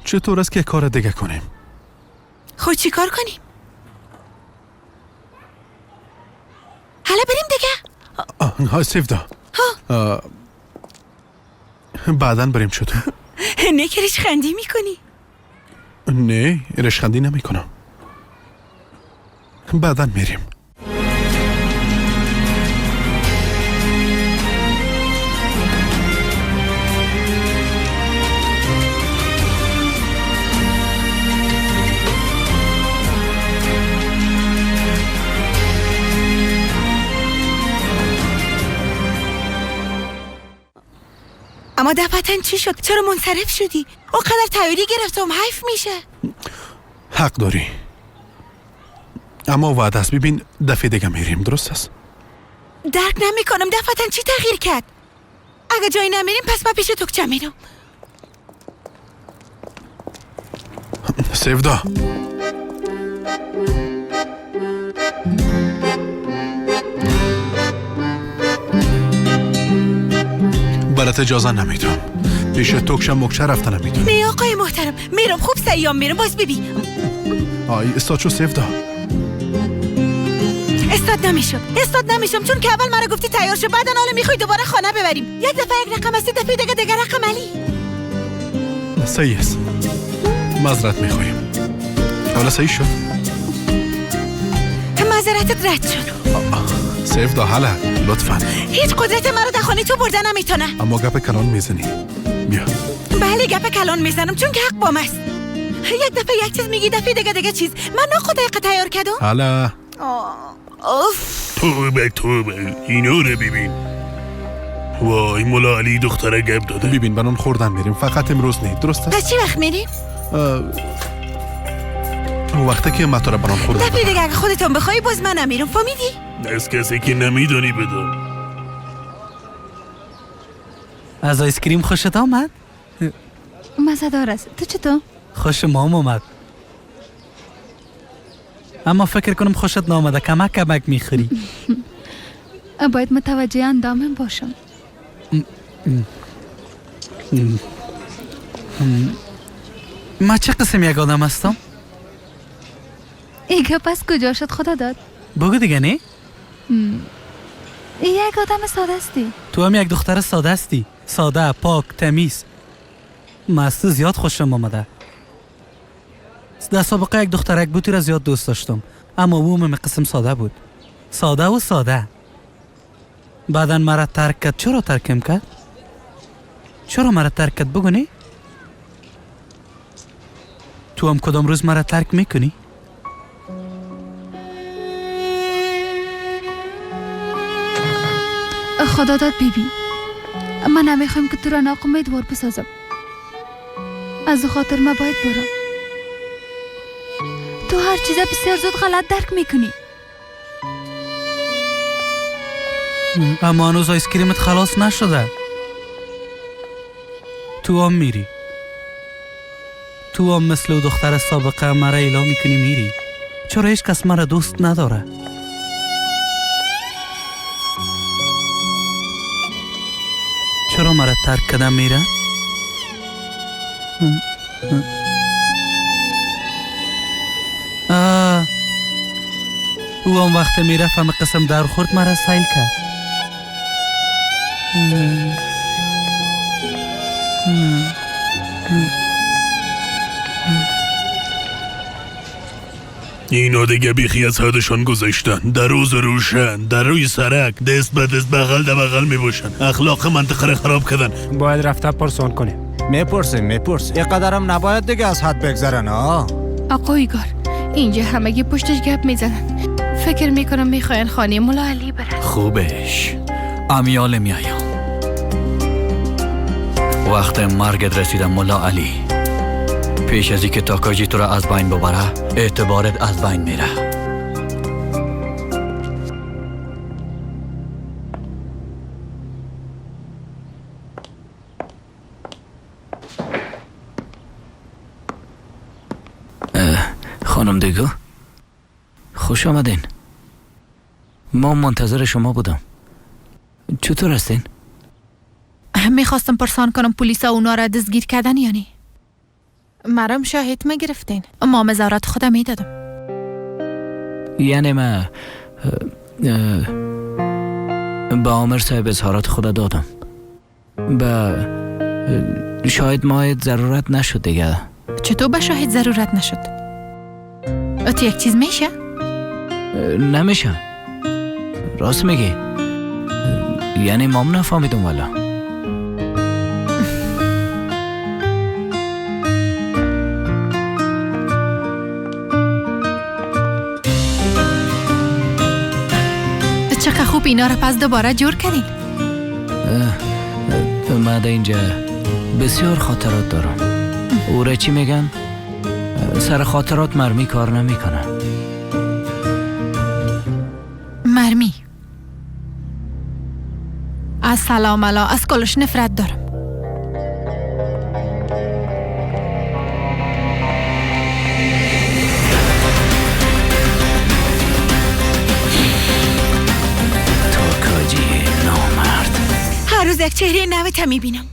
چطور است که کار دیگه کنیم؟ خب چی کار کنیم؟ حالا بریم دیگه. ها سیفدا، بعدا بریم. چطور؟ نه که ریشخندی میکنی؟ نه، ریشخندی نمیکنم. بعدا میریم. اما دفعتاً چی شد؟ چرا منصرف شدی؟ اونقدر تیاری گرفتم، حیف میشه. حق داری، اما وعده است. ببین دفعه دیگه میریم، درست است؟ درک نمیکنم دفعتاً چی تغییر کرد؟ اگه جایی نمیریم پس من پیش توکچه میرم. سیفدا، برات اجازه نمیدم. پیش توکشه مکشه رفته نمیدم. نه آقای محترم، میرم. خوب سیام میرم، باز ببین. آی استاد شو سیفدا. استاد نمیشم، استاد نمیشم، چون که اول مرا گفتی تیار شو، بعدا حالا میخوای دوباره خانه ببریم. یک دفعه یک رقم است، دفعه دیگه دیگه رقم. علی صحیح است، معذرت میخوایم. حالا صحیح شد؟ معذرتت رد شد. سیفدا حالا لطفا. هیچ قدرت مرا در خانه تو برده نمیتونه. اما گپ کلان میزنی. بیا. بله گپ کلان میزنم، چون که حق با ماست. یک دفعه یک چیز میگی، دفعه دیگه دیگه چیز. من نخود دقیقه تیار کردم. حالا اوف. توبه توبه، اینو رو ببین. وای مولا علی دختره گپ داده. ببین بنان خوردن میریم، فقط امروز نه، درست است؟ پس چی وقت میریم؟ وقتی که ما تو رو بنان خوردن. دفعه دیگه اگه خودتون بخوای باز من نمیرم، فهمیدی؟ از کسی که نمیدونی بدون. از آیسکریم خوشت آمد؟ مزه دار است. تو چطور؟ خوش مام آمد، اما فکر کنم خوشت نامده، کمک کمک میخوری. باید متوجه اندامم باشم. ما چه قسم یک آدم هستم؟ ای گپ از کجا شد خدا داد؟ بگو دیگه. نه؟ یک آدم ساده هستی. تو هم یک دختر ساده هستی، ساده، پاک، تمیز. من از تو زیاد خوشم آمده. در سابقه یک دخترک بود را زیاد دوست داشتم، اما او هم قسم ساده بود، ساده و ساده. بعدا مرا ترک کرد. چرا ترکم کرد؟ چرا مرا ترک کرد بگو نه؟ تو هم کدام روز مرا ترک میکنی؟ خدا داد بیبی، من نمیخوایم که تو را ناامیدوار بسازم. از خاطر ما باید برم. تو هر چیز بسیار زود غلط درک میکنی. اما هنوز آیسکریمت خلاص نشده. تو هم میری. تو هم مثل دختر سابقه مرا اعلام میکنی میری. چرا هیچ کس مرا دوست نداره؟ چرا مرا ترک کردن میره؟ او هم وقت میرفت همه قسم در خورد مرا سیل کرد. اینا دیگه بیخی از حدشان گذاشتن. در روز روشن، در روی سرک، دست به دست، بغل در بغل میباشن. اخلاق منطقه را خراب کردن. باید رفته پرسان کنیم. میپرسیم میپرسیم. اینقدرم نباید دیگه از حد بگذرن. آقای گار اینجا همگی پشتش گپ میزنن. فکر میکنم میخواین خانه مولا علی برن. خوبش امیال میایم. وقت مرگت رسیده مولا علی. پیش از اینکه تاکاجی تو را از بین ببره، اعتبارت از بین میره. خانم دیگو، خوش آمدین. ما منتظر شما بودم. چطور هستین؟ میخواستم پرسان کنم پلیسا اونا را دستگیر کردن یا نه؟ مرام شاهد میگرفتین. ما مزارات خودم میدادم. یعنی من به آمر صاحب اظهارات خود دادم. به شاید ما ضرورت نشد دیگه. چطور به شاهد ضرورت نشد؟ تو یک چیز میشه؟ نمیشه. راست میگی. یعنی مام نفهمیدم والا. چقدر خوب اینا را پس دوباره جور کردین. من در اینجا بسیار خاطرات دارم. او را چی میگن؟ سر خاطرات مرمی کار نمیکنه. مرمی از سلام علا از کلش نفرت دارم. تاکاجی نامرد. هر روز یک چهره نوت میبینم.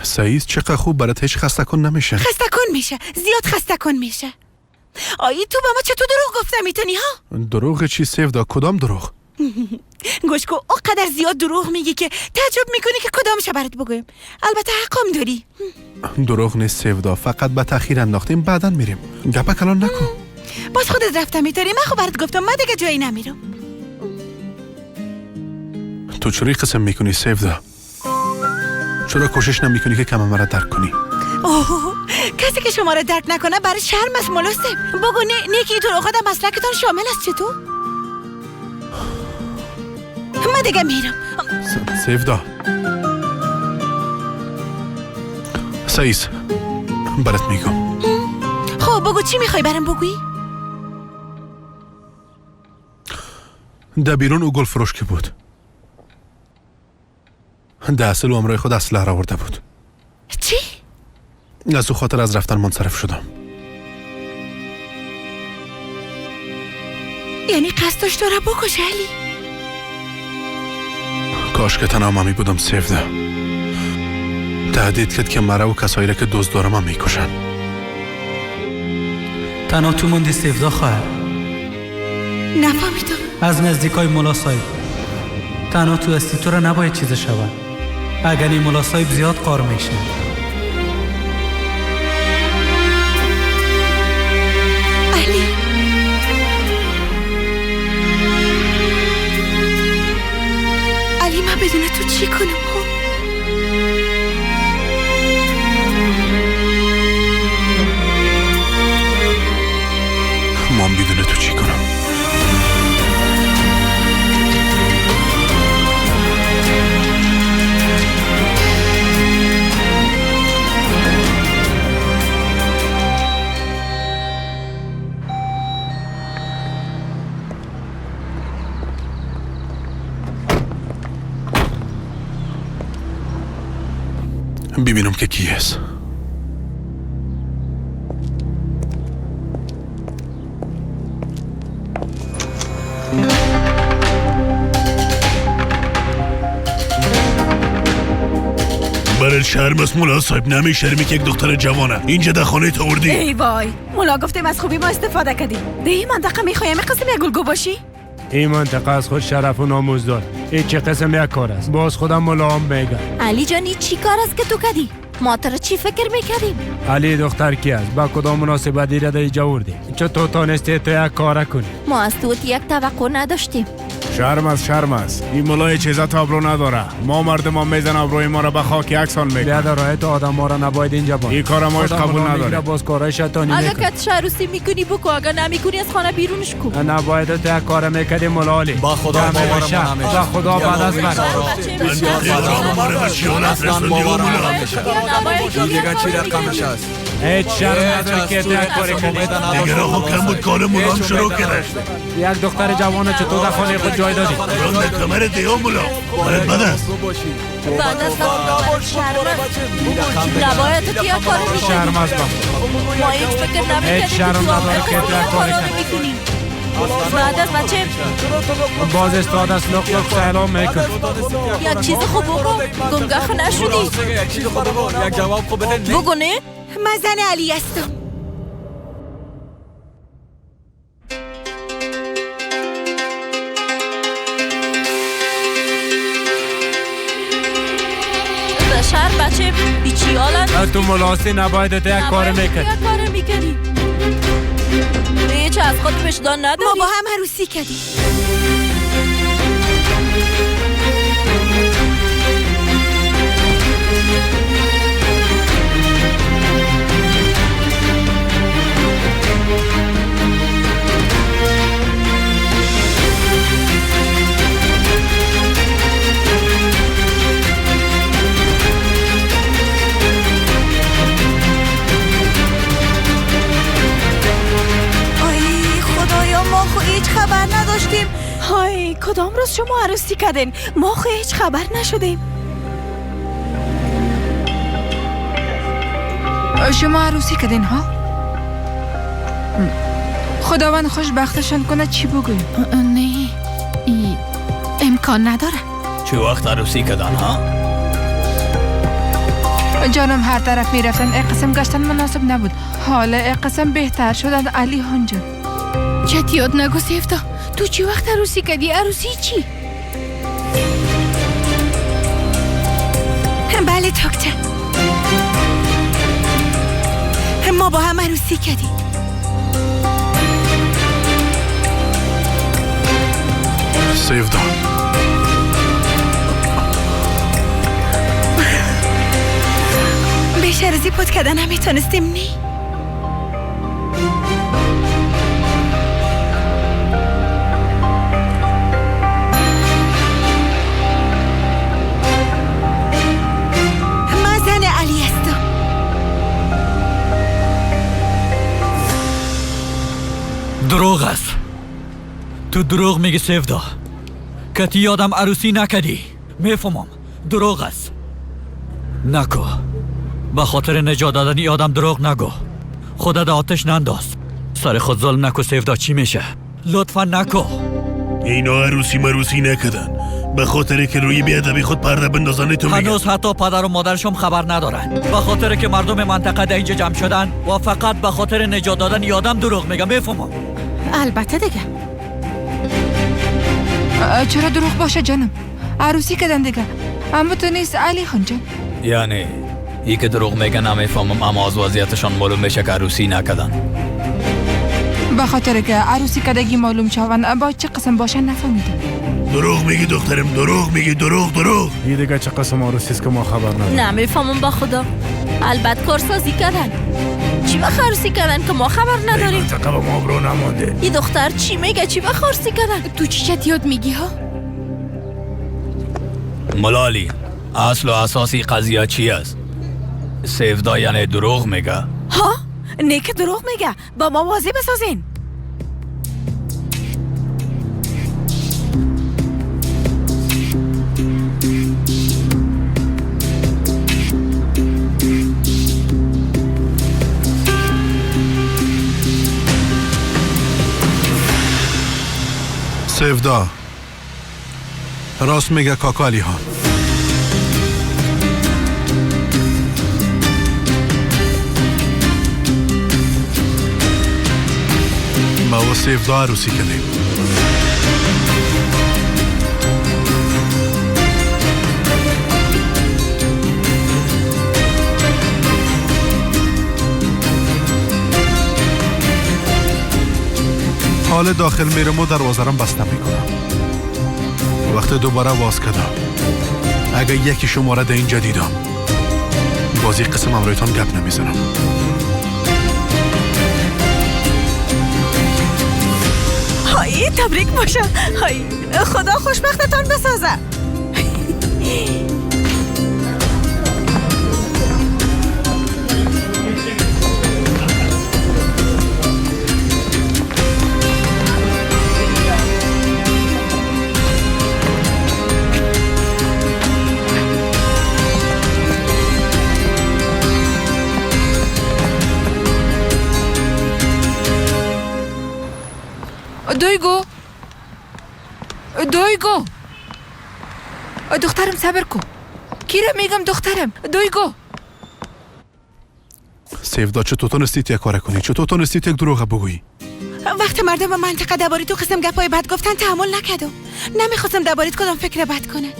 سعید چقدر خوب برات هیچ خسته کن نمیشه. خسته کن میشه، زیاد خسته کن میشه. آیی تو به ما چطور دروغ گفته میتونی ها؟ دروغ چی سیفدا؟ کدام دروغ؟ گوش کو اونقدر زیاد دروغ میگی که تعجب میکنی که کدامش برات بگویم. البته حقم داری. دروغ نیست سیفدا، فقط به تاخیر انداختیم بعدا میریم. گپ کلان نکن. باز خودت رفته میتونی. من خب برات گفتم من دیگه جایی نمیرم. تو چرا قسم میکنی سیفدا؟ چرا کوشش نمیکنی که کم مرا درک کنی؟ اوه کسی که شما را درک نکنه برای شرم است ملاسه. بگو نه نیکی دروغ در مسلکتان شامل است. چطور؟ من دیگه میرم. سیفدا سعیس برات میگم. خب بگو چی میخوای برام بگویی؟ در بیرون او گل فروش که بود. ده اصل و امرای خود اسلحه را آورده بود. چی؟ از او خاطر از رفتن منصرف شدم. یعنی قصد داشت تو را بکشه علی؟ کاش که تنها مامی بودم سیفده. تهدید کرد که مرا و کسایی را که دوست دارم هم میکشن. تنها تو موندی سیفدا خواهر. نفهمیدم. از نزدیکای ملا صاحب تنها تو هستی، تو را نباید چیز شود. اگر این ملا صاحب زیاد قار میشه. علی علی من بدون تو چی کنم؟ من بدون تو چی کنم؟ ببینم که کی است. برای شرم است مولا صاحب. نمی شرمی که یک دختر جوانه اینجا در خانه تو آوردی. ای وای مولا گفتیم از خوبی ما استفاده کردیم. در این منطقه میخوایم قسم یک گلگو باشی؟ این منطقه از خود شرف و ناموز دار. این چه قسم یک کار است؟ باز خودم مولا هم میگه. علی جان این چی کار است که تو کردی؟ ما تو را چی فکر میکردیم؟ علی دختر کی است؟ با کدام مناسبت را در اینجا آوردی؟ چطور تانستی تو یک کار کنی؟ ما از تو یک توقع نداشتیم. شرم است شرم است. این ملای چیزا تابلو نداره. ما مردم ما میزن ابروی ما را به خاک یکسان میکنه. بیا رایت آدم ما را نباید اینجا با. این کار ما قبول نداره. باز کارای شیطانی اگه میکنه. کت عروسی میکنی بکو، اگه نمیکنی از خانه بیرونش کو. نباید تو یک کار میکردی ملالی. با خدا باورم نمیشه. با خدا بعد از من. دیگه چی رقمش است؟ هیچ شرم نداره که تو یک کاری کردی. دیگه راه کم بود کار ملام شروع کرد. یک دختر جوان چطور در خانه خود جای دادی؟ راه کمر دیو ملا برات بد است. بعد از شرم نباید تو یک کاری میکنی. شرم است با ما هیچ فکر نمیکردیم. هیچ شرم نداره که تو یک کاری میکنی. بعد از بچه باز استاد از لق لق سلام میکن. یک چیز خوب بگو، گنگخ نشدی. یک جواب خوب بده. بگو نه من زن علی هستم. بشر بچه بیچیالن. تو ملاسی نباید یک کار میکردی. یک کار میکردی. هیچ از خود وجدان نداری. ما با هم عروسی کردیم. هیچ خبر نداشتیم. های کدام روز شما عروسی کردین؟ ما خو هیچ خبر نشدیم. شما عروسی کردین ها؟ خداوند خوشبختشان کنه. چی بگویم؟ نه ای امکان نداره. چه وقت عروسی کردن ها؟ جانم هر طرف میرفتن ای قسم گشتن مناسب نبود. حالا ای قسم بهتر شدن علی هانجان. چت یاد نگو سیفتا، تو چی وقت عروسی کردی؟ عروسی چی؟ بله دکتر، ما با هم عروسی کردیم. سیفدا بیشتر از این پت کردن نمیتونستیم. نی من زن علی هستم. دروغ است. تو دروغ میگی سیفدا. کتی یادم عروسی نکدی. میفهمم دروغ است. نکو. به خاطر نجات دادن یادم دروغ نگو. خودت آتش ننداز. سر خود ظلم نکو سیفدا. چی میشه؟ لطفا نکو. اینا عروسی مروسی نکدن به خاطر که روی بیادبی خود پرده بندازن. تو هنوز حتی پدر و مادرشم خبر ندارن. به خاطر که مردم منطقه در اینجا جمع شدن و فقط به خاطر نجات دادن یادم دروغ میگم. میفهمم. البته دیگه. چرا دروغ باشه جانم؟ عروسی کردن دیگه. اما تو نیست علی خان جان. یعنی ای که دروغ میگن نمیفهمم، اما از وضعیتشان معلوم میشه که عروسی نکردن. به خاطر که عروسی کردگی معلوم شوند با چه قسم باشه نفهمیدم. دروغ میگی دخترم، دروغ میگی، دروغ دروغ. این دیگه چه قسم عروسی است که ما خبر نداریم. نمیفهمم با خدا. البته کارسازی کردن. چی به عروسی کردن که ما خبر نداریم؟ منطقه به ما برو نمانده. این دختر چی میگه؟ چی به عروسی کردن؟ تو چی چت یاد میگی ها؟ ملالی اصل و اساسی قضیه چی است؟ سیفدا یعنی دروغ میگه. ها؟ نه که دروغ میگه. با ما واضح بسازین. سیفدا راست میگه کاکا علی ها. ما و سیفدا عروسی کردیم. حال داخل میرم و دروازه رم بسته میکنم. وقت دوباره واز کردم اگه یکی شما را در اینجا دیدم بازی قسم امرویتان گپ نمیزنم. های تبریک باشه. های خدا خوشبختتان بسازه. دویگو دویگو دخترم صبر کن. کی را میگم دخترم؟ دویگو. سیودا چطور تونستی یک کار کنی؟ چطور تونستی یک دروغ بگویی؟ وقتی مردم به منطقه درباره تو قسم گپای بد گفتن تحمل نکردم. نمیخواستم درباره کدام فکر بد کنن.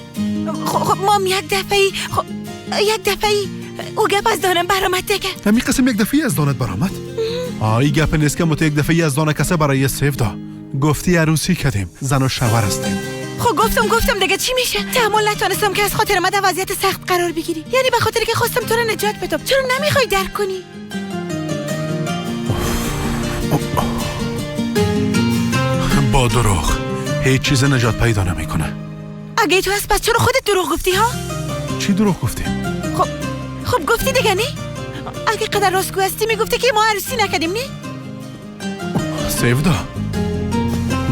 خب مام یک دفعه یک دفعه او گپ از دانم برآمد دیگه. همین قسم یک دفعه از دانت برآمد؟ آی گپ نیست که مت یک دفعه از دانه کسه برای سیودا. گفتی عروسی کردیم، زن و شوهر هستیم. خب گفتم دیگه چی میشه؟ تحمل نتونستم که از خاطر من در وضعیت سخت قرار بگیری. یعنی به خاطر که خواستم تو رو نجات بدم. چرا نمیخوای درک کنی؟ با دروغ هیچ چیز نجات پیدا نمیکنه. اگه تو هست پس چرا خودت دروغ گفتی ها؟ چی دروغ گفتی؟ خب گفتی دیگه نه؟ اگه قدر راستگو هستی میگفتی که ما عروسی نکردیم نه؟ سیودا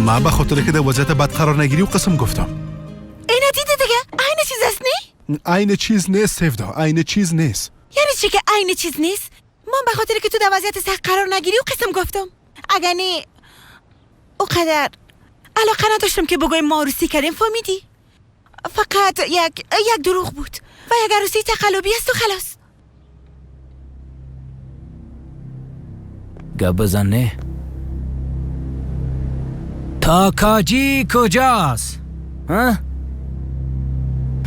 من به خاطر که در وضعیت بد قرار نگیری و قسم گفتم. اینا دیدی دیگه؟ عین چیز است نه؟ عین چیز نیست سیودا، عین چیز نیست. یعنی چی که عین چیز نیست؟ من به خاطر که تو در وضعیت سخت قرار نگیری و قسم گفتم. اگه نه او قدر علاقه نداشتم که بگویم ما عروسی کردیم، فهمیدی؟ فقط یک دروغ بود و یک عروسی تقلبی است و خلاص. گپ بزن نه؟ تاکاجی کجاست؟ ها؟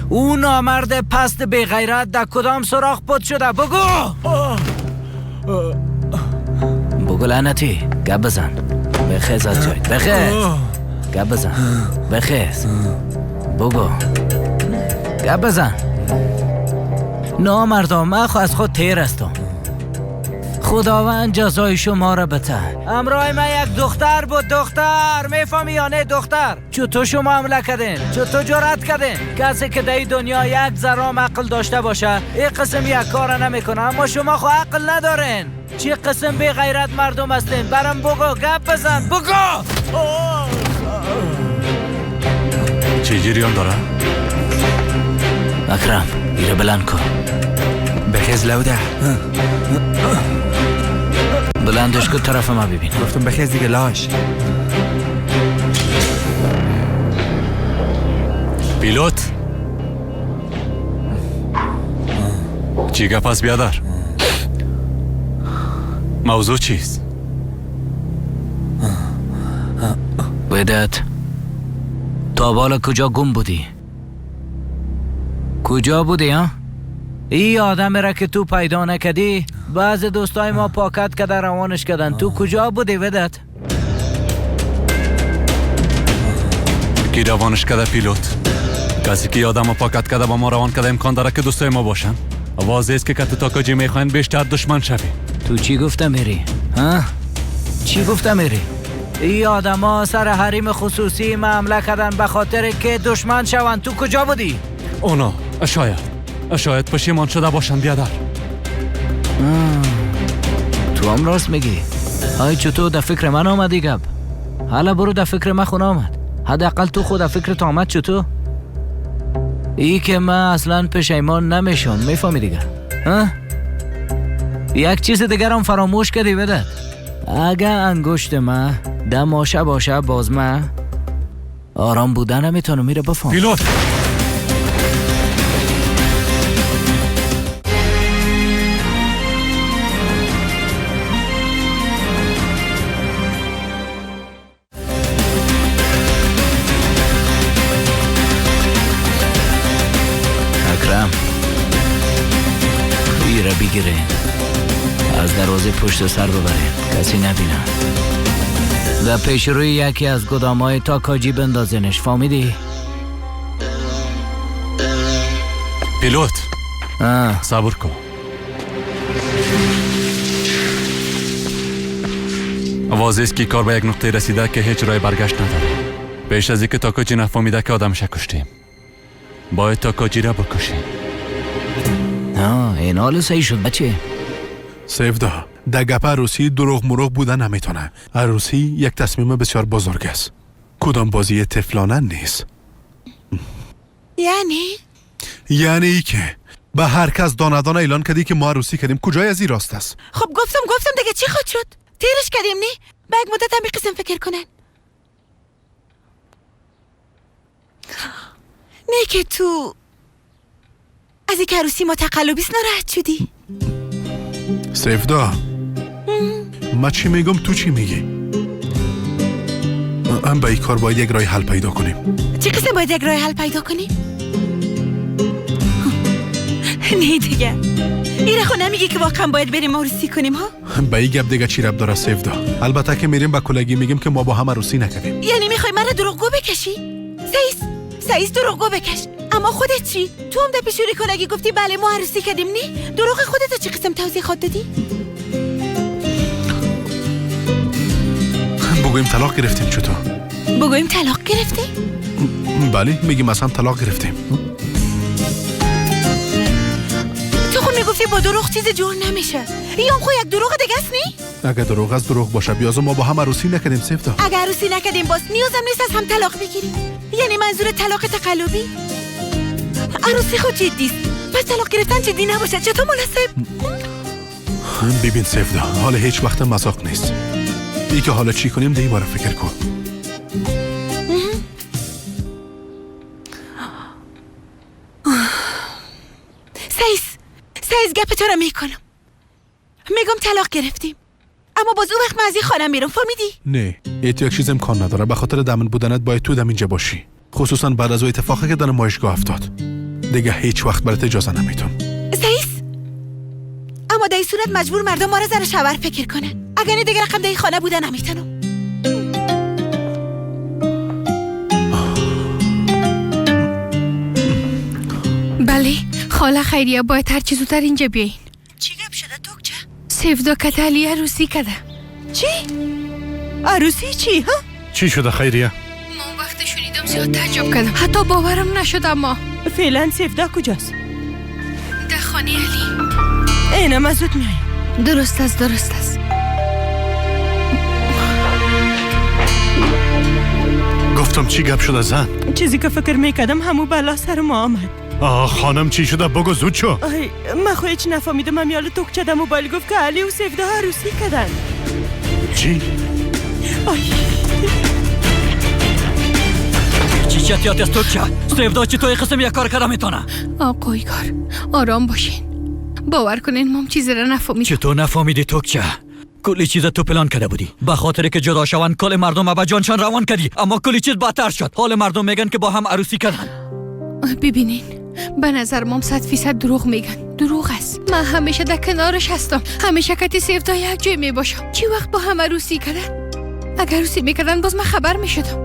او نامرد پست بی غیرت در کدام سراخ پت شده؟ بگو! بگو لعنتی، گپ بزن. بخیز از جایت، بخیز. گپ بزن، بخیز. بگو، گپ بزن. نامردم، من از خود تیر هستم. خداوند جزای شما را بده. امرای من یک دختر بود، دختر میفهمی یا نه؟ دختر. چطور شما حمله کردین؟ چطور جرأت کردین؟ کسی که در این دنیا یک ذره عقل داشته باشه این قسم یک کار نمیکنه، اما شما خو عقل ندارین. چی قسم بی غیرت مردم هستین؟ برام بگو، گپ بزن، بگو. چه جریان داره؟ اکرم ایره بلند کن. بخیز لوده. بلندش کن طرف ما ببین. گفتم بخیز دیگه لاش. پیلوت چی گپ است بیادر؟ موضوع چیست؟ وداد تا بالا کجا گم بودی؟ کجا بودی ها؟ ای آدم را که تو پیدا نکردی بعض دوستای ما پاکت کده روانش کردن. تو کجا بودی وداد؟ کی روانش کده پیلوت؟ کسی که آدم پاکت کده با ما روان کده امکان داره که دوستای ما باشن. واضح است که تو تاکاجی میخواین بیشتر دشمن شوی. تو چی گفتم میری؟ ها؟ چی گفتم میری؟ ای آدما سر حریم خصوصی ما حمله کردن به خاطر که دشمن شوند. تو کجا بودی؟ اونا شاید پشیمان شده باشند بیادر. تو هم راست میگی. های چطور در فکر من آمدی گپ؟ حالا برو در فکر من خونه آمد. حداقل تو خود در فکر تو آمد چطور؟ ای که من اصلا پشیمان نمیشم، میفهمی دیگه؟ ها؟ یک چیز دیگر هم فراموش کردی بدت. اگه انگشت من دماشه باشه باز من آرام بودن نمیتونم. میره بفهم پیلوت. اکرم ایره بگیره از دروازه پشت سر ببره، کسی نبینه. در پیش روی یکی از گدامای تاکاجی بندازنش، فهمیدی؟ پیلوت صبر کن. واضح است که کار به یک نقطه رسیده که هیچ راه برگشت نداره. پیش از اینکه تاکاجی نفهمیده که آدمش کشتیم، باید تاکاجی را بکشیم. این حال صحیح شد بچه. سیودا در گپ عروسی دروغ مروغ بودن نمیتونه. عروسی یک تصمیم بسیار بزرگ است. کدام بازی طفلانه نیست. یعنی ای که به هر کس دانه دانه اعلان کردی که ما عروسی کردیم. کجای از این راست است؟ خب گفتم دیگه چی خود شد؟ تیرش کردیم نی؟ به یک مدت هم قسم فکر کنن. نه که تو از این عروسی ما تقلبیست ناراحت شدی؟ سیفدا، ما چی میگم تو چی میگی؟ هم به این کار باید یک راه حل پیدا کنیم. چه قسم باید یک راه حل پیدا کنیم؟ نه دیگه، ایره خو نمیگی که واقعا باید بریم عروسی کنیم ها؟ به این گپ دیگه چی رب داره سیفدا؟ البته که میریم به کلگی میگیم که ما با هم عروسی نکردیم. یعنی میخوای مرا دروغگو بکشی؟ سعیس دروغگو بکش. اما خودت چی؟ تو هم در پیشوری کلگی گفتی بله ما عروسی کردیم، نه؟ دروغ خودت چی قسم توضیح خواد دادی؟ بگوییم طلاق گرفتیم. چطور؟ بگوییم طلاق گرفتیم؟ بله، میگیم از هم طلاق گرفتیم. تو خود میگفتی با دروغ چیز جور نمیشه. یا خو یک دروغ دیگه است نی؟ اگه دروغ از دروغ باشه بیازم ما با هم عروسی نکردیم سیفدا. اگه عروسی نکردیم باز نیازم نیست از هم طلاق بگیریم. یعنی منظور طلاق تقلبی؟ عروسی خود جدی است، پس طلاق گرفتن جدی نباشه چطور مناسب؟ ببین سیفدا، حال هیچ وقت مذاق نیست. ای که حالا چی کنیم دیگه باره فکر کن. سعیس گپ تو رو میکنم. میگم طلاق گرفتیم، اما باز او وقت من از این خانه میرم، فهمیدی؟ نه، ای تو یک چیز امکان نداره. به خاطر دمن بودنت باید تو دم اینجا باشی، خصوصا بعد از او اتفاقی که در نمایشگاه افتاد. دیگه هیچ وقت برات اجازه نمیتم. سعیس، اما در این صورت مجبور مردم ما را زن شوهر فکر کنن. اگر نه دیگه رقم در این خانه بوده نمیتونم. بله خاله خیریه، باید هر چی زودتر اینجا بیاین. چی گپ شده توکچه؟ سیفدا کت علی عروسی کده. چی؟ عروسی چی ها؟ چی شده خیریه؟ ما وقت شنیدم زیاد تعجب کردم، حتی باورم نشد. اما فعلا سیفدا کجاست؟ در خانه علی. اینم از زود میایم. درست است، درست است. گفتم چی گپ شده زن؟ چیزی که فکر میکردم همو بلا سر ما آمد. آه خانم چی شده بگو زود شو. آی من خو هیچ نفهمیدم. امیال توکچه در موبایل گفت که علی و سیفدا عروسی کردن. چی؟ آی چی چتیات از توکچه؟ سیفدا چی توی قسم یک کار کرده میتونه؟ آقای کار آرام باشین، باور کنین مام چیزی را نفهمیدم. چطور نفهمیدی توکچه؟ کلی چیز تو پلان کرده بودی به خاطر که جدا شوند کل مردم به جانشان روان کردی، اما کلی چیز بدتر شد. حال مردم میگن که با هم عروسی کردن. ببینین به نظر مام 100% دروغ میگن. دروغ است. من همیشه در کنارش هستم، همیشه کتی سیفدا یک جای میباشم. چی وقت با هم عروسی کردن؟ اگر عروسی میکردن باز من خبر میشدم.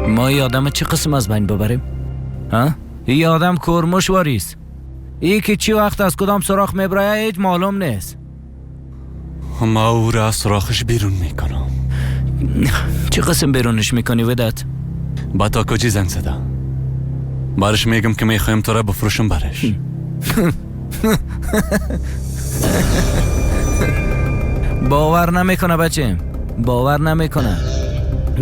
ما ای آدم چه قسم از بین ببریم؟ ها؟ ای آدم کورمش واریست. ای که چی وقت از کدام سوراخ میبرایه هیچ معلوم نیست. ما او را از سوراخش بیرون میکنم. چه قسم بیرونش میکنی ودت؟ با تاکاجی زنگ زده. برش میگم که میخوایم تو را بفروشم برش. باور نمیکنه بچه، باور نمیکنه.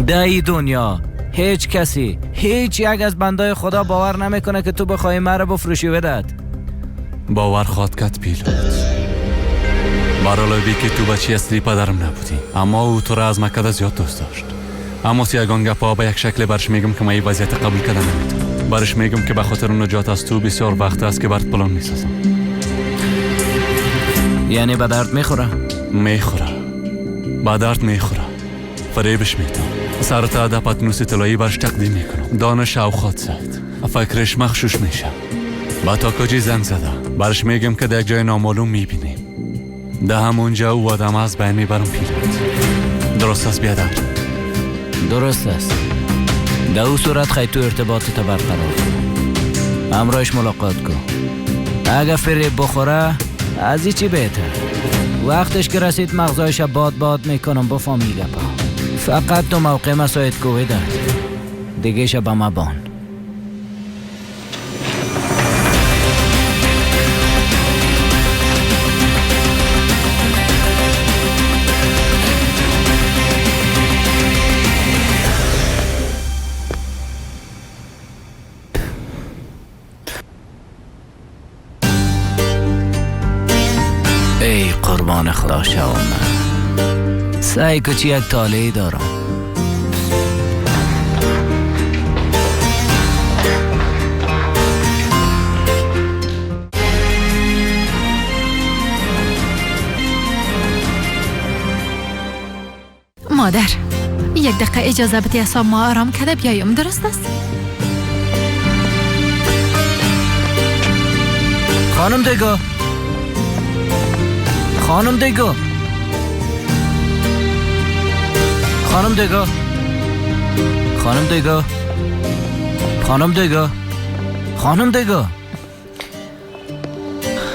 در ای دنیا هیچ کسی، هیچ یک از بندای خدا باور نمیکنه که تو بخوای مرا بفروشی ودت. باور خواد کد پیلوت. برالوی که تو بچه اصلی پدرم نبودی، اما او تو را از مکده زیاد دوست داشت. اما سیگان گپا به یک شکل برش میگم که من این وضعیت قبول کردن نمیتونم. برش میگم که به خاطر نجات از تو بسیار وقت است که برات پلان میسازم. یعنی به درد میخوره؟ میخوره، به درد میخوره. فریبش میتم. سر تا پتنوس طلایی برش تقدیم میکنم. دانش او خواد زد، فکرش مخشوش میشه. با تاکاجی زنگ زده. برش میگم که در یک جای نامعلوم میبینیم. ده همونجا او آدم از بین میبرم پیلوت. درست است بیادر؟ درست است. در او صورت خیلی تو ارتباط تا برقرار کن، همراهش ملاقات کن. اگه فریب بخوره از این چی بهتر. وقتش که رسید مغزایش باد باد میکنم بفهمی گپا. فقط تو موقع مساعد کوه داد دیگه شب ما بان. ای قربان خدا شوم، سعی که چی یک طالعی دارم. مادر یک دقیقه اجازه بده اعصاب ما آرام کرده بیایم، درست است؟ خانم دیگو، خانم دیگو، خانم دیگو، خانم دیگو، خانم دیگو، خانم دیگو،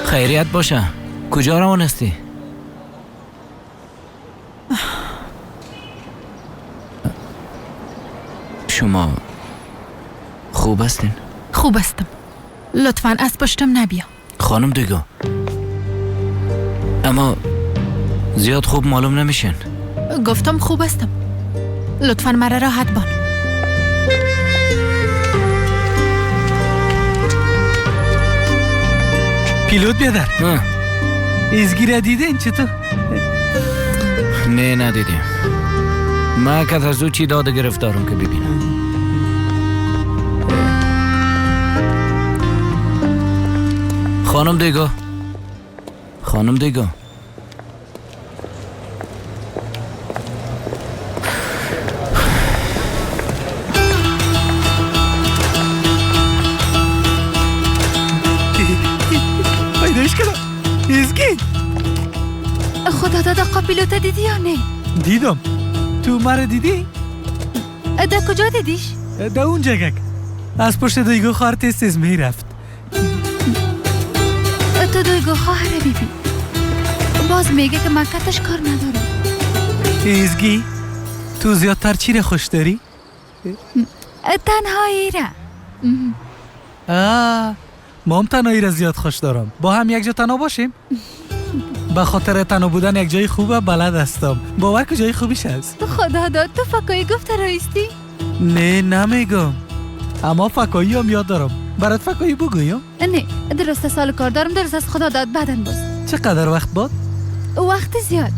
خیریت باشه. کجا روان هستی؟ شما خوب هستین؟ خوب هستم. لطفاً از پشتم نبیا. خانم دیگو، اما زیاد خوب معلوم نمیشین. گفتم خوب هستم. لطفاً مرا راحت بان. پیلوت بیادر، ازگی را دیدین چطور؟ نه ندیدیم. من که از او چی داده گرفتارم که ببینم. خانم دیگو، خانم دیگو، پیدایش کردم. ازگی خدا دادا، قاپیلوت دیدی یا نه؟ دیدم. تو مرا دیدی؟ در کجا دیدیش؟ در اون جگک از پشت دیگو خواهر تیز می رفت. تو دیگو خواهر بیبی باز میگه که من کتش کار ندارم. ازگی تو زیادتر چی را خوش داری؟ تنهایی را. ما هم تنهایی را زیاد خوش دارم. با هم یک جا تنها باشیم؟ به خاطر تنها بودن یک جای خوبه بلد هستم. باور که جای خوبیش هست. خدا داد تو فکایی گفته رایستی؟ نه نمیگم، اما فکایی هم یاد دارم. برات فکایی بگویم؟ نه درست، سال کار دارم. درست از خدا داد بعدن باز. چقدر وقت باد؟ وقت زیاد،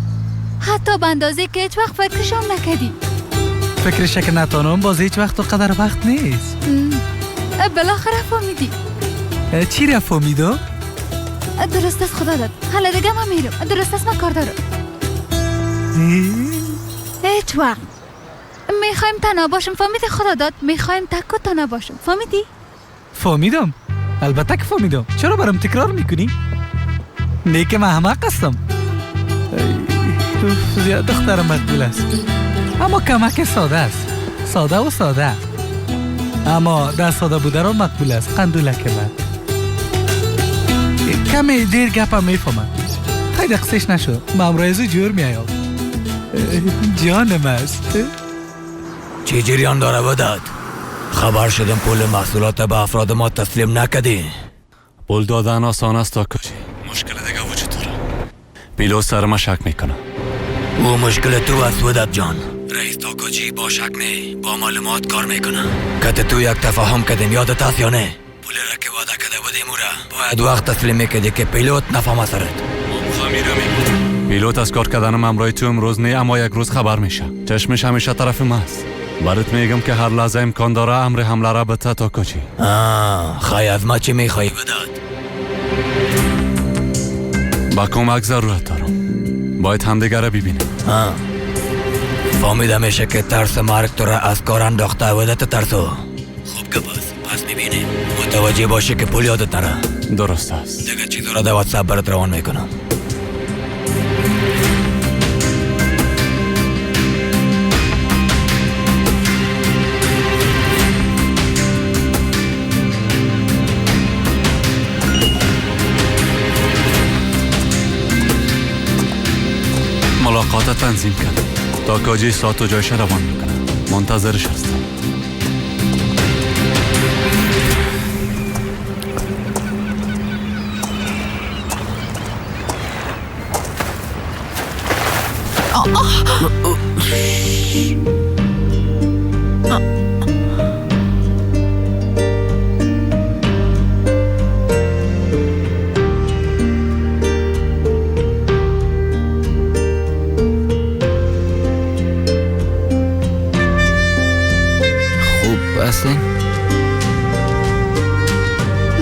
حتی به اندازه که هیچ وقت فکرشم نکردی. فکرش که نتانم باز هیچ وقت و قدر وقت نیست. بالاخره فهمیدی. چی را فهمیدم؟ درست است خدا داد. حالا دیگه من میرم. درست است من کار دارم. هیچ وقت میخوایم تنها باشم. فهمیدی خدا داد؟ میخوایم تک و تنها باشم. فهمیدی؟ فهمیدم، البته که فهمیدم. چرا برام تکرار میکنی؟ نه که من احمق هستم. زیاد دخترم مقبول است، اما کمک ساده است. ساده و ساده، اما در ساده بوده را مقبول است. قندولک من کمی دیر گپم میفهمم. خیلی قصهش نشد. من امروز جور میایم. جانم است. چه جریان داره وداد؟ خبر شدم پول محصولات به افراد ما تسلیم نکردی. پول دادن آسان است تا کجی. مشکل دیگه وجود داره. پیلو سر ما شک میکنه. او مشکل تو است وداد جان. رئیس تاکاجی با شک نه، با معلومات کار میکنه. که تو یک تفاهم کردیم یادت هست یا نه؟ پول را که وعده کرده بودیم او را باید وقت تسلیم میکردی که پیلوت نفهمه سرت. پیلوت از کار کردنم همراه تو امروز نه، اما یک روز خبر میشه. چشمش همیشه طرف ماست. برات میگم که هر لحظه امکان داره امر حمله را به تاکاجی. خی از ما چی میخوایی وداد؟ با کمک ضرورت دارم. باید همدیگه را ببینیم. فهمیده میشه که ترس مرگ تو را از کار انداخته ودت ترسو. خوب که باز پس میبینیم. متوجه باشه که پول یادت نره. درست است. دیگه چیزا را در واتساپ برات روان میکنم. ملاقات تنظیم کرد. تا کاجی ساعت و جایش روان میکنه. منتظرش هستم.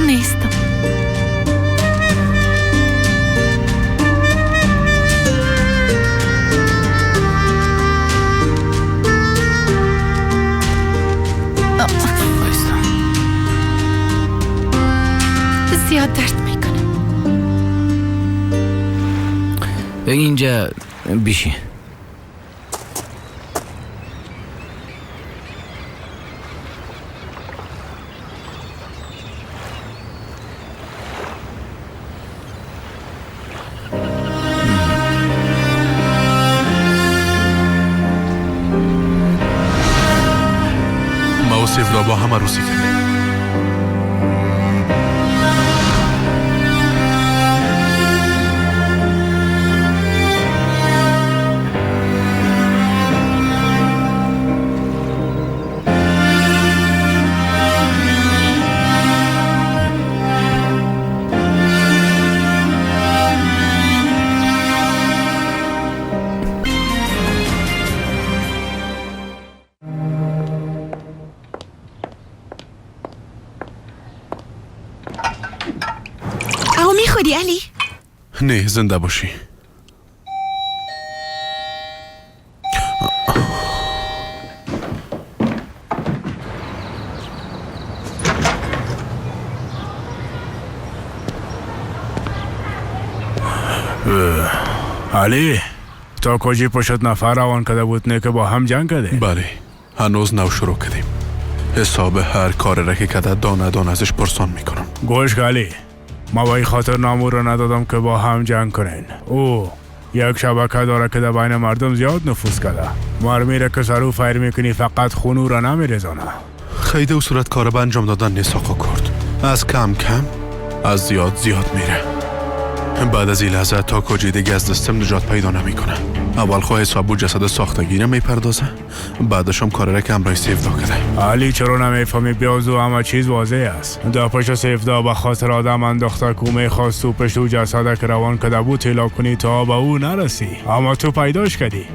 نیستم. اینجا بیشی. ما و سیودا با هم عروسی کردیم. علی؟ نه، زنده باشی. علی، تا کجی پشت نفر روان کده بود نه که با هم جنگ کده؟ بله، هنوز نو شروع کردیم. حساب هر کار را که کده دانه دانه ازش پرسان میکنم. گوش علی، ما با این خاطر نامو رو ندادم که با هم جنگ کنین. او یک شبکه داره که در بین مردم زیاد نفوذ کرده. مرمی را که سرو فیر میکنی فقط خونو را نمیرزانه. خیلی او صورت کار به انجام دادن نیست آقا کرد. از کم کم از زیاد زیاد میره. بعد از این لحظه تا کجی دیگه از دستم نجات پیدا نمیکنه. اول خواه حساب و جسد ساختگی را میپردازه، بعدش هم کار را که همراه سیفدا کرده. علی چرا نمیفهمی؟ بیازو همه چیز واضح است. در پشت سیفدا به خاطر آدم انداخته که میخواست تو پشت او جسد که روان کرده بود تیلا کنی تا به او نرسی، اما تو پیداش کردی.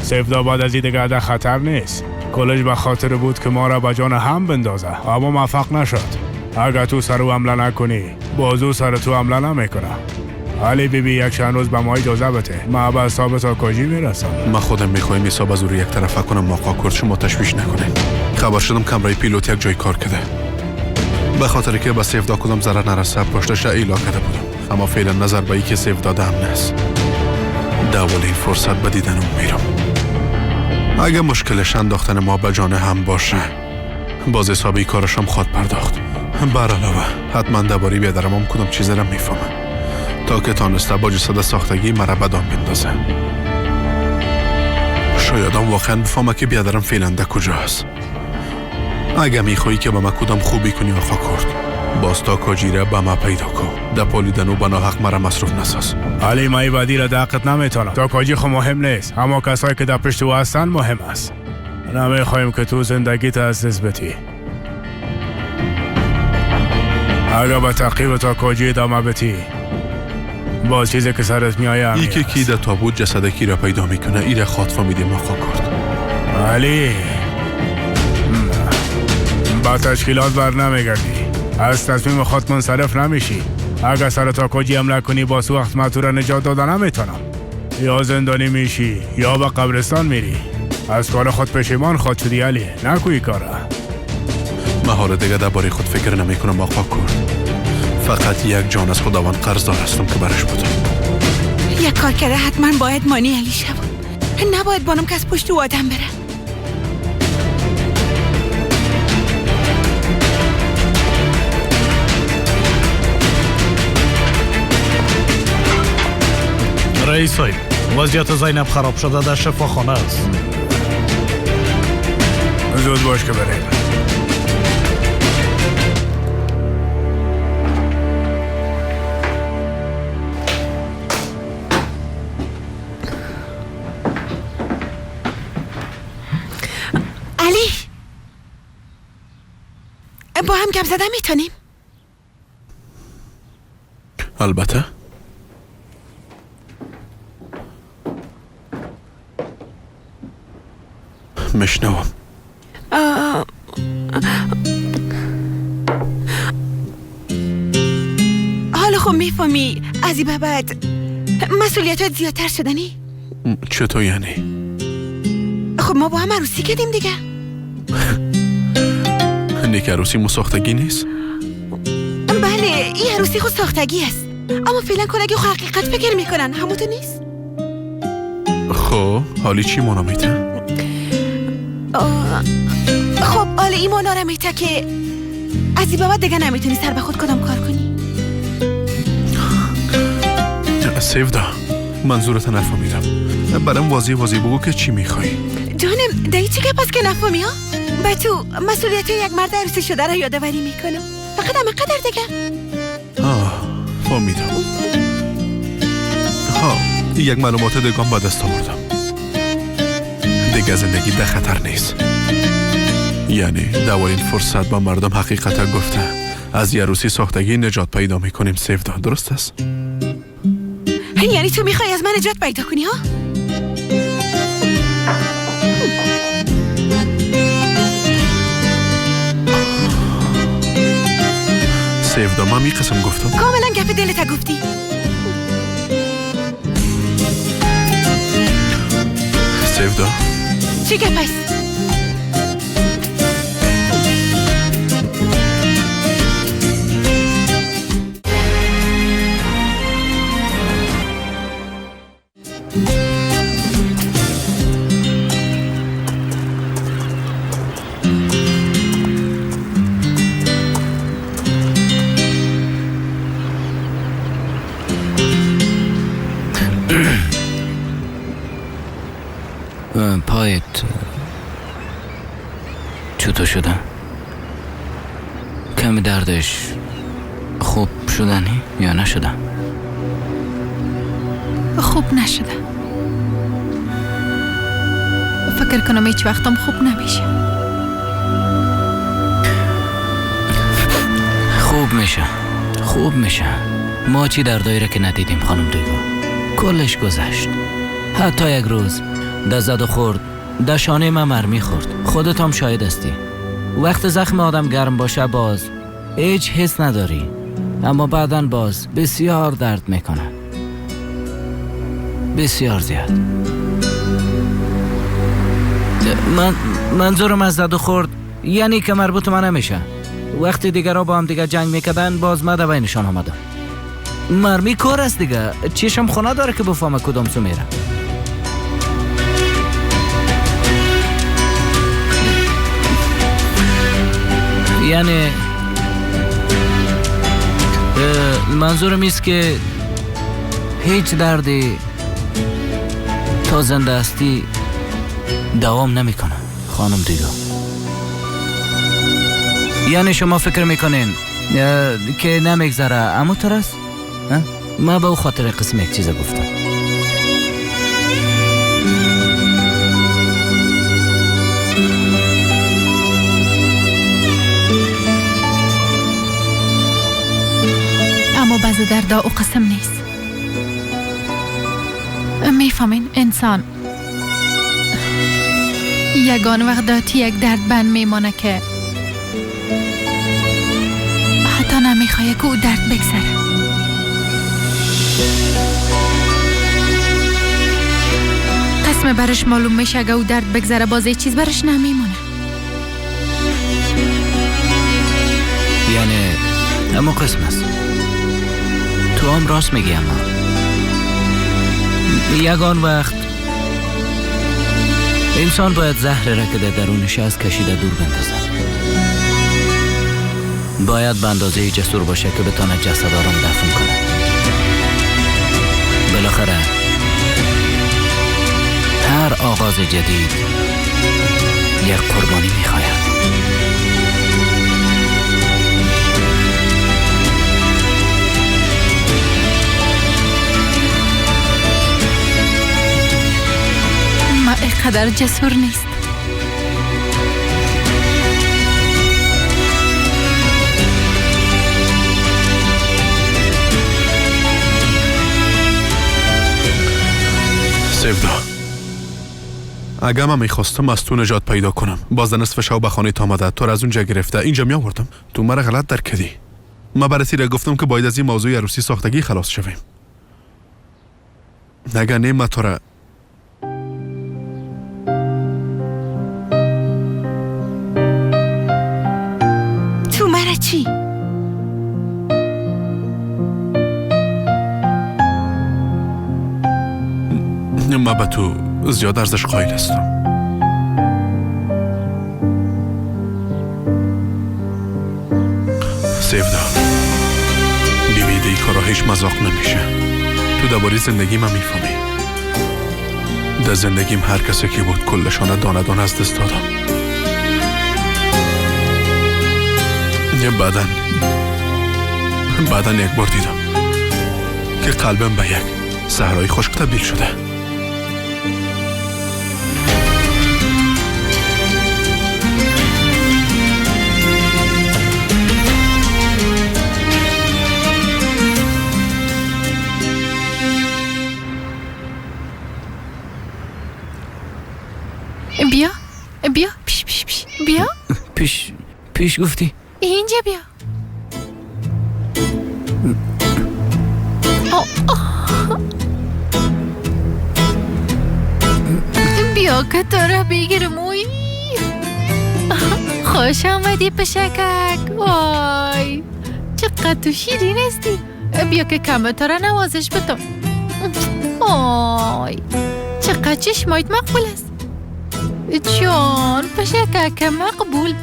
سیفدا بعد از این دیگه در خطر نیست. کلش به خاطر بود که ما را به جان هم بندازه، اما موفق نشد. اگر تو سر او حمله نکنی، بازو سر تو حمله نمیکنه. علی بی بی یک چند روز به ما اجازه بده، ما به حساب تاکاجی میرسم. ما خودم میخوایم حساب از او رو یک طرفه کنم. آقا کرد شما تشویش نکنه. خبر شدم کمرای پیلوت یک جای کار کرده. به خاطر که به سیفدا کدام ضرر نرسه پشتش را ایلا کرده بودم، اما فعلا نظر به که سیفدا دم نیست. در اولین فرصت به دیدن اون میرم. اگه مشکلش انداختن ما به جان هم باشه، باز حسابی کارشم خواد پرداخت. بر علاوه حتما درباره بیادرم هم کدام چیز را میفهمم تا که تانسته با جسد ساختگی مرا به دام بندازه. شاید هم واقعا بفهمه که بیادرم فعلا در کجاست. اگه میخوایی که به ما کدام خوبی کنی آقا کرد، باز تا کاجیره به ما پیدا کن. در پالیدن و به ناحق مرا مصروف نساز. علی ما بدی را دقت نمیتونم. تا کاجی خو مهم نیست، اما کسایی که در پشت او هستن مهم است. نمیخوایم که تو زندگیت از دست بدی. اگه به تعقیب تا کاجی ادامه بدی، با چیزی که سرت میآید. یکی کی در تابوت جسد کی را پیدا میکنه، ایره خواد فهمیدیم آقا کرد. علی با تشکیلات بر نمیگردی، از تصمیم خود منصرف نمیشی. اگه سر تاکاجی حمله کنی، باز وقت من تو را نجات داده نمیتونم. یا زندانی میشی یا به قبرستان میری. از کار خود پشیمان خواهد شدی علی، نکوی کاره. من حالا دیگه درباره خود فکر نمیکنم آقا کرد. فقط یک جان از خداوند قرضدار هستم که برش بودم. یک کار کرده حتما باید مانی علی شوم. نباید بانم که از پشت او آدم بره. رئیس صاحب، وضعیت زینب خراب شده در شفاخانه است. زود باش که بریم. علی با هم گپ زدن میتونیم؟ البته. میشنوم. حالا خب میفهمی از این به بعد مسئولیتات زیادتر شدنی؟ چطور یعنی؟ خب ما با هم عروسی کردیم دیگه. نیک عروسی مساختگی نیست؟ بله این عروسی خود ساختگی است، اما فعلا کلگی خود حقیقت فکر میکنن. همونطور نیست؟ خب حالی چی مانا میته؟ خب حالی این مانا را میته که از این بابت دیگه نمیتونی سر به خود کدام کار کنی. سیودا، منظورت نفهمیدم. برام واضح واضح بگو که چی میخوای. جانم دایی چی گپ است که نفهمی ها؟ به تو مسئولیت یک مرد عروسی شده را یادآوری میکنم. فقط همه قدر دیگه. آه فهمیدم. ها یک معلومات دیگه به دست آوردم. دیگه زندگی در خطر نیست. یعنی در اولین فرصت با مردم حقیقت گفته از یه عروسی ساختگی نجات پیدا میکنیم. سیودا درست است؟ یعنی تو میخوای از من نجات پیدا کنی ها؟ سیودا من می قسم گفتم. کاملا گپ دلت گفتی. سیودا چی گپ است؟ پایت چطور شده؟ کمی دردش خوب شدنی یا نشده؟ خوب نشده. فکر کنم هیچ وقتم خوب نمیشه. خوب میشه، خوب میشه. ما چی دردایی را که ندیدیم خانم دیگو، کلش گذشت. حتی یک روز ده زد و خورد، ده شانه من مرمی خورد. خودت هم شاهد هستی. وقت زخم آدم گرم باشه باز هیچ حس نداری، اما بعداً باز بسیار درد میکنه، بسیار زیاد. منظورم از زد و خورد یعنی که مربوط من نمیشه. وقتی دیگرها با هم دیگه جنگ میکردن باز من در بینشان آمدم. مرمی کور است دیگه، چشم خونه داره که بفهمه کدام سو میره. یعنی منظورم ایست که هیچ دردی تا زنده هستی دوام نمیکنه خانم دیگه. یعنی شما فکر میکنین که نمیگذره، اما تر است. ما به او خاطر قسم یک چیز گفتم. اما بعض دردا او قسم نیست. میفهمین انسان یگان وقت داتی یک درد بند میمانه که حتی نمیخواه که او درد بگذره. قسم برش معلوم میشه اگه او درد بگذره باز چیز برش نمیمونه. یعنی اما قسم است. تو هم راست میگی، اما یگان وقت انسان باید زهر را که در درونش از کشیده دور بندازد. باید به اندازه جسور باشه که بتانه جسد آرام دفن کنه. بالاخره هر آغاز جدید یک قربانی میخواهد. ما اینقدر جسور نیست. سیودا، اگه من میخواستم از تو نجات پیدا کنم، باز نصف شب به خانه تا آمده تو را از اونجا گرفته اینجا می آوردم. تو مرا غلط درک کردی. من برای را گفتم که باید از این موضوع عروسی ساختگی خلاص شویم. اگه نه من تو را تو مرا چی؟ من به تو زیاد ارزش قائل هستم. سیودا بی بی دی کارا هیچ مذاق نمیشه. تو درباره زندگی من میفهمی. در زندگیم هر کسی که بود کلشانه دانه دانه از دست دادم. بعداً یک بار دیدم که قلبم به یک صحرای خشک تبدیل شده. بیا بیا پیش پیش پیش بیا. پیش پیش گفتی؟ اینجا بیا. بیا که تو را بگیرم. وی خوش آمدی پشکک. وای چقدر تو شیرین هستی. بیا که کم تو را نوازش بدم. وای چقدر چشمایت مقبول است. جان پشکک مقبول.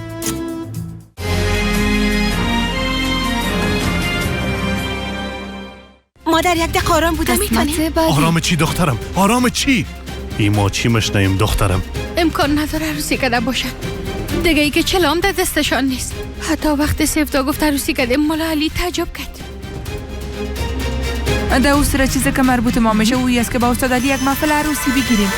مادر یک دقیقه آرام بوده میتونی؟ آرام چی دخترم؟ آرام چی؟ ای ما چی مشنیم دخترم؟ امکان نداره عروسی کده باشن. دیگه ای که چلام در دستشان نیست. حتی وقت سیفدا گفت عروسی کده ملا علی تعجب کرد. در او سر چیزی که مربوط ما میشه اویی است که با استاد علی یک محفل عروسی بگیریم.